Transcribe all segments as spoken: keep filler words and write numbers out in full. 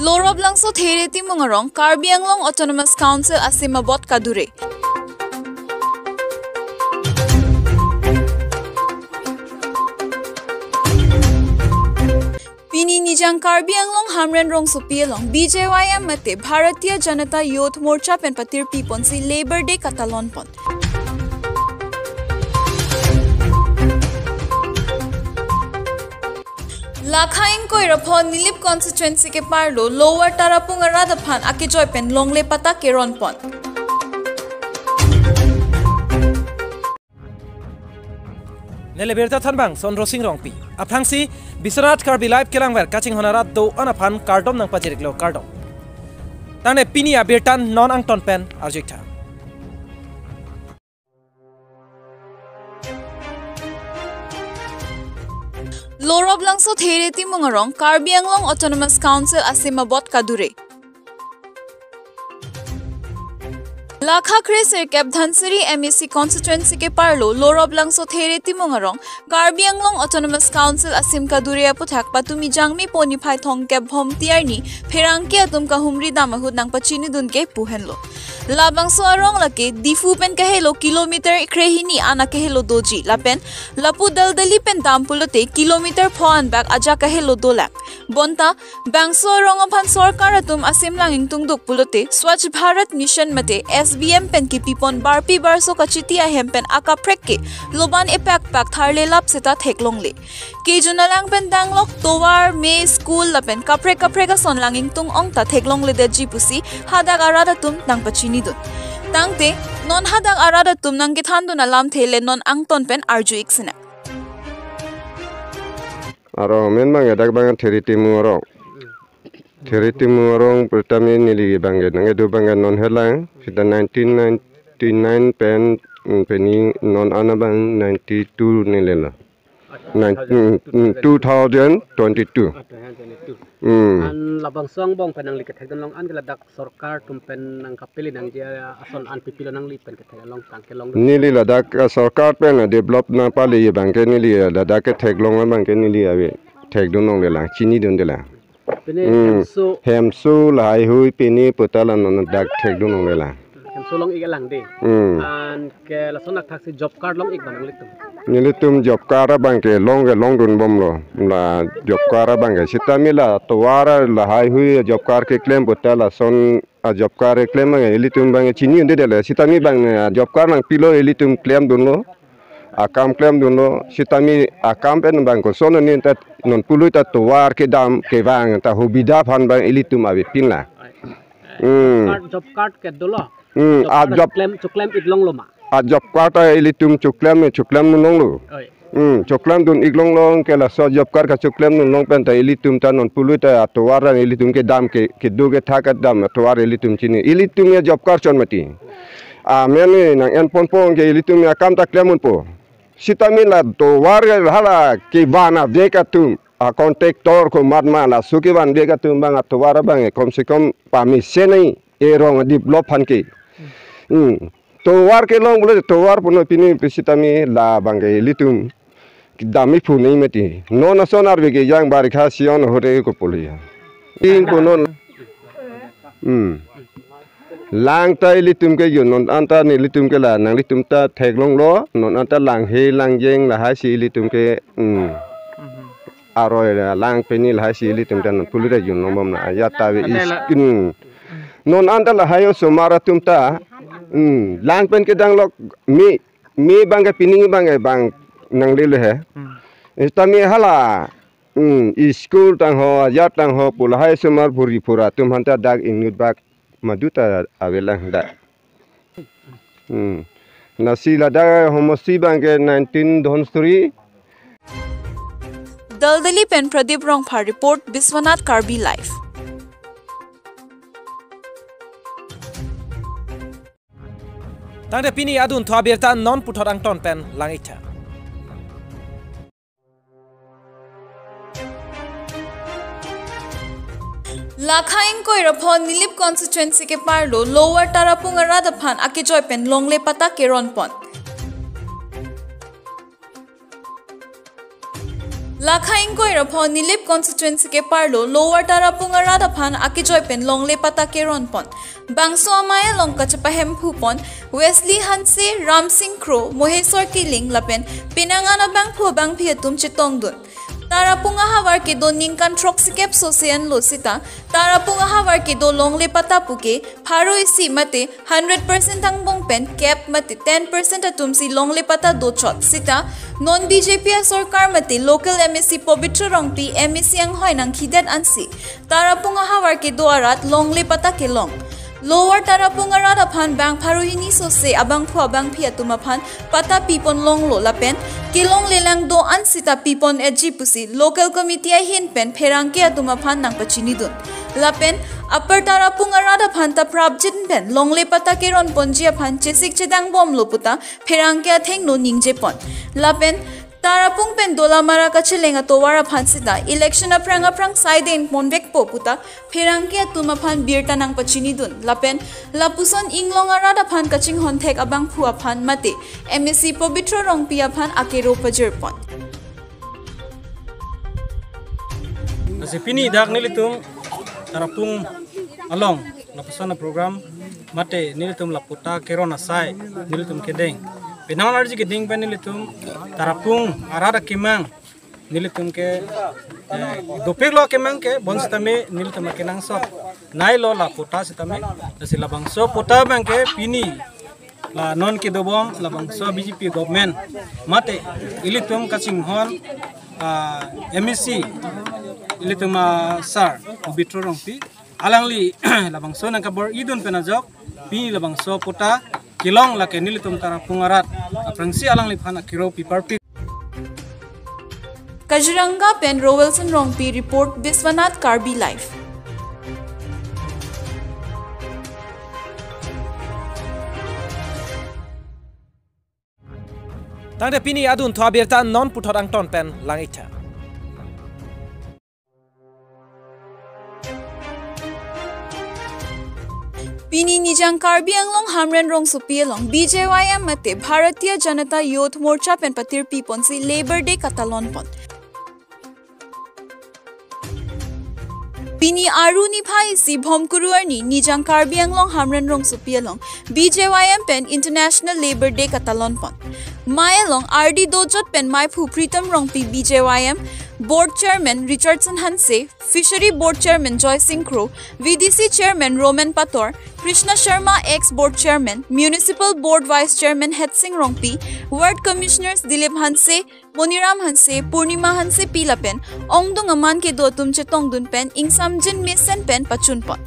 Lorop Langso There Timung arong Karbi Anglong Autonomous Council asim abot kadure. Pini Nijang Karbi Anglong Hamren Rongsopi along B J Y M mate Bharatiya Janata Youth Morcha pen patirpi ponsi Labour Day katalon pon. Lakha ingkoi ra pho Nilip constituency keparlo Lower Tarapung arat aphan akejoi pen longle patta keron pon. Neli birta thanbang Sondro Sing Rongpi. Aphrangsi Biswanath Karbi Live kelangver kachinghon arat do-an aphan kardom nangpajiriklo, kardom. Tangte pini abirta non angton pen arjuik tha. Lorop Langso There Timung arong Karbi Anglong Autonomous Council asim abot kadure. Lakha kre sirkep Dhansiri M A C constituency keparlo Lorop Langso There Timung arong Karbi Anglong Autonomous Council asim kadure aputhak patumi Jangmi po niphai thomkep Bhomti arni pherangke atum kahumri dam ahut nangpachinidun ke pu henlo. Labangso arong lake Diphu pen kahelo kilometer krehini an akehelo doji lapen lapu Daldali pen dam pulote kilometer pho an bak ajak kahelo dolang. Bonta bangso arong aphan sorkar atum asim lang ingtungduk pulote Swachh Bharat Mission mate S B M pen kipipon barpi barso kachiti ahem pen akaprek ke loban epak pak tharle lap seta theklongle. Kejun alang pen danglok tovar, me, school lapen kaprek kaprek ason lang ingtung ong ta theklongledetji pusi hadak arat atum nangpachinidun. Tangte non hadak arat atum nangkethandun alamthe le non angton pen arju-ik sinang. Arong amen bang dak bang There Timung arong. There Timung arong pertama neli bang nang edu bang non helang seta nineteen ninety-nine pen, mm, pini non an abang ninety-two neli lo. Nine, mm, mm, two thousand twenty-two. Ah, two thousand twenty-two. Hmm. An labangso angbong pen nangli kethekdun long an ke ladak sorkar atum pen nangkapeli nangji ason an pipilo nangli pen kethek long tangke long. Neli ladak, eh, sorkar pen, eh, develop nangpali abang ke neli, eh, ladak ketheklong abang ke neli ave thekdun longlelang, chinidundelang. Pini Hmm. hemso Hemso lahai hui pini puta la non dak thekdun longlelang. Hemso long-ik lang de. Hmm. Anke lason athak si job card long-ik bang nanglitum. Nelitum job card abang ke long ke longdun bomlo. La job card abang ke sitame la tovar lahai hui job card keklem puta lason a job card keklem abang ke ilitum bang ke chinidundele. Sitame bang, eh, job card nangpilo ilitum klemdunlo. Akam klemdunlo, sitame akam pen bang koson ni ta non pului ta tovar kedam kevang ta hubida aphan bang ilitum avepinlang. Hmm. Card, job card ke dolo. Hmm, Job a card job, klem, choklem-ik longlo ma. A job card ta ilitum choklem, choklemdun longlo. Oi. Hmm, choklemdun-ik longlo ke laso job card kachoklemdun long pen ta ilitum ta non pului ta atovar ilitum kedam ke, kedo kethak kedam atovar ilitum chini. Ilitum ya job card chon mati. Amen ni nang-en ponpo ke ilitum ya akam ta klemdunpo. Sitame la tovar ke hala kevan avek atum, a contractor komatma laso kevan avek atum bang atovar abang ke kom se kom pamesen nai erong develop aphan ke. Hmm. Tovar kelong pulo tovar puno pini sitame la bang ke ilitum kedam-ik pu nai mati. Non ason arve kejang barikha season ahut ke kopuli ya. Ing puno. Hmm. Lang ta ilitum ke jun non anta nelitum ke la nanglitum ta theklonglo non anta langhe langjeng lahai si ilitum ke, hmm. Aroi la lang pini lahai si ilitum ta non pului ta jun longbom na ya ta ave Ante is la kin. Non anta lahai osomar atum ta, hmm, lang pen kedanglok me, me bang ke pini bang ke bang nanglele he. Hmm. Sitame hala Hmm, school tangho, ajat tangho, pu lahai osomar phuri phura atum aphan ta dak inut bak madu ta avelang dak. Hmm. Lasi ladak homosti bang ke nineteen Dhansiri. Daldali pen Pradip Rongphar report, Biswanath Karbi Live. Tangte pini adunthu abirta non puthot angton pen lang-ik tha. Lakha ingkoi ra pho Nilip constituency keparlo Lower Tarapung arat aphan akejoi pen longle patta keron pon. Lakha ingkoi ra pho Nilip constituency keparlo Lower Tarapung arat aphan akejoi pen longle patta keron pon. Bangso amei along kachepahemphu pon Wesley Hanse, Ramsing Kro, Mohesor Killing lapen penang an abangphu abangphi atum chetongdun. Tarapung ahavar kedo ningkan throksikep sose anlo sita Tarapung ahavar kedo longle patta puke pharo isi mate hundred percent angbong pen kep mate ten percent atumsi longle patta dochot sita non B J P asorkar mate local M A C Pobitro Rongpi M A C anghoi nangkhidet ansi Tarapung ahavar kedo arat longle patta kelong. Lower Tarapung arat aphan bang pharo hini sose abangphu abangphi atum aphan patta pipon longlo lapen kelongle lang do an sita pipon eji pusi local committee ahin pen pherangke atum aphan nangpachinidun. Lapen Upper Tarapung arat aphan ta prapjin pen longle patta keron ponji aphan chesik chedangbomlo puta pherangke athengno ningje pon. Lapen Tarapung pen Dolamara kacheleng atovar aphan sita election aphrang aphrang saiden ponvekpo puta pherangke atum aphan birta nangpachinidun. Lapen lapuson inglong arat aphan kachinghon thek abangphu aphan mate M A C Pobitro Rongpi aphan akero pajirpon. Lasi pini dak nelitum Tarapung along lapuson program mate nelitum la patta keron asai nelitum kedeng. Penang arji kedeng pen nelitum Tarapung arat akemang nelitum ke, eh, dopiklo akemang ke bonsitame nelitum akenangsot nailo la patta sitame. Lasi labangso patta abangke pini la non kedobom labangso B J P government mate ilitum kachinghon, ah, M A C ilitum, ah, sir Pobitro Rongpi alangli labangso nangkabor-idun pen ajok pini labangso patta kelong lake nelitum Tarapung arat aphrangsi alangliphan akero piparpik. Kaziranga pen Rowelson Rongpi report, Biswanath Karbi Live. Tangte pini adunthu abirta non puthot angton pen lang-iktha. Pini Nijang Karbi Anglong Hamren rongsopi along B J Y M mate Bharatiya Janata Youth Morcha pen patirpi ponsi Labour Day katalon pon. Pini Aru niphai isi Bhomkuru arni Nijang Karbi Anglong Hamren rongsopi along B J Y M pen International Labour Day katalon pon. Mei along ardi dojot pen meiphu Pritam Rongpi, B J Y M Board Chairman Richardson Hanse, Fishery Board Chairman Joy Singh Kro, V D C Chairman Roman Pator, Krishna Sharma, ex Board Chairman, Municipal Board Vice Chairman Hetsing Rongpi, Ward Commissioners Dilip Hanse, Moniram Hanse, Purnima Hansepi lapen ongdung aman kedo atum chetongdun pen ingsamjin mesen pen pachun pon.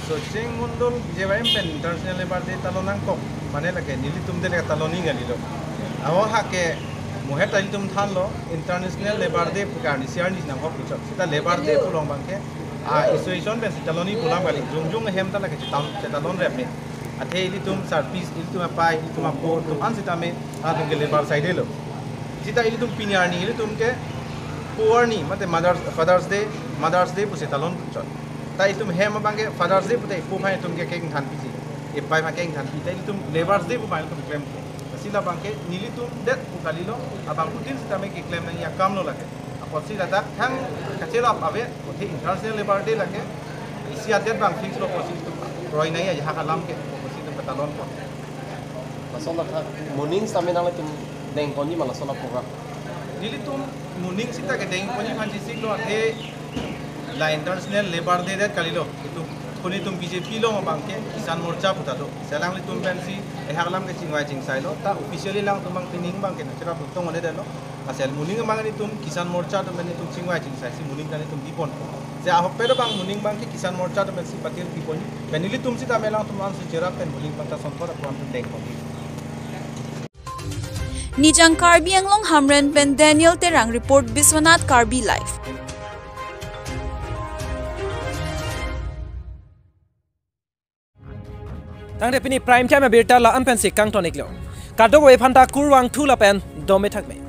Socheng Mondol B J Y M pen International Labour Day talon nangkok, mane lake nelitum de lake talon ning alilo. Aho hake mohet ilitum thanlo International Labour Day pu ke arnisi arni nangkok puchot. Sita Labour Day pu along abangke a association pensi talon-i pu alam kali, jongjong ahem ta lake chetalon, chetalon rep me. Athe ilitum service, ilitum apai, ilitum apo atum an sitame atum ke labour side lo. Sita ilitum pini arni ilitum ke po arni mate Mother's, Father's Day, Mother's Day pusi talon puchot. Ta ilitum hem abangke Father's Day pute po aphan itum ke keng than piji, ipai aphan keng than piji. Ta ilitum Labour's Day pu abang ilitum klem ke. Lasi labangke nelitum det pu kalilo, abangphutin sitame keklem nangji akam lo lake. Apotsi ladak thang kacherap ave, athe International Labour Day lake isi adet abang fix lo apotsi itum kroi nangji ajahak alam ke, apotsi itum katalon pon. Laso lake moning sitame nanglitum dengponji ma laso la program? Nelitum moning sita kedengponji aphan chesik lo, athe la International Labour Day det kalilo. Itum, kuni itum B J P along abangke Kisan Morcha puta do. Lasi alanglitum pensi ehak alam ke chingvai chingsai lo. Ta officially alangtum abang pining abangke nangcherap tong ole det lo. Asel moning abang itum Kisan Morcha atum pen itum chingvai chingsaisi moning ta itum bipon. Je ahok pedo abang moning abangke Kisan Morcha atum pensi patir pipon. Pen nelitum sitame alangtum ansi cherap pen moning abang ta sonpot apuan tum dengpon. Nijang Karbi Anglong Hamren pen Daniel Terang report, Biswanath Karbi Live. Tangte pini Prime Time abirta la-an pensi kangton-iklo. Kadokave aphanta kurvangthu lapen dome thakme.